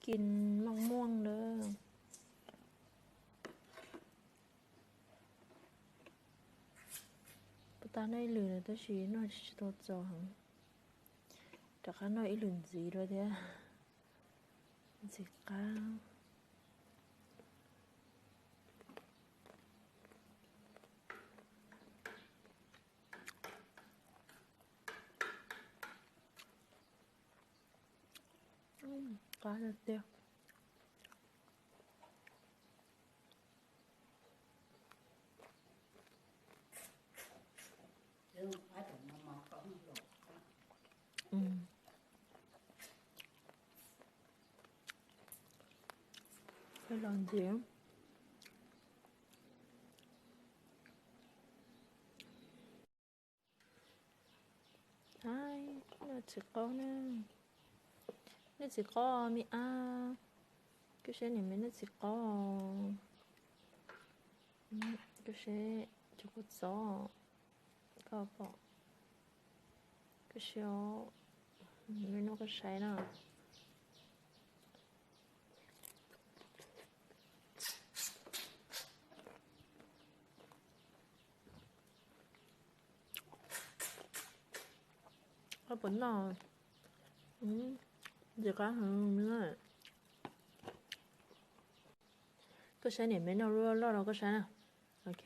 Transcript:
Kin maj muaj lawm. Puas tag noj ib lwm na tab sis noj tsis tau txaus heev. Rov qab noj ib lwm ntxiv dua thiab. Ntxim qab. Qab tiag tiag. Los ntxiv. Noj txiv qaub na. Noj txiv qaub me ab. Koj saib niam me noj txiv qaub. Koj saib cov kua txob. Koj pom. Koj saib, me noj koj saib na. Koj puas noj? Ntxim qab heev. Koj saib niam me noj lub loj rau koj saib na. Ok.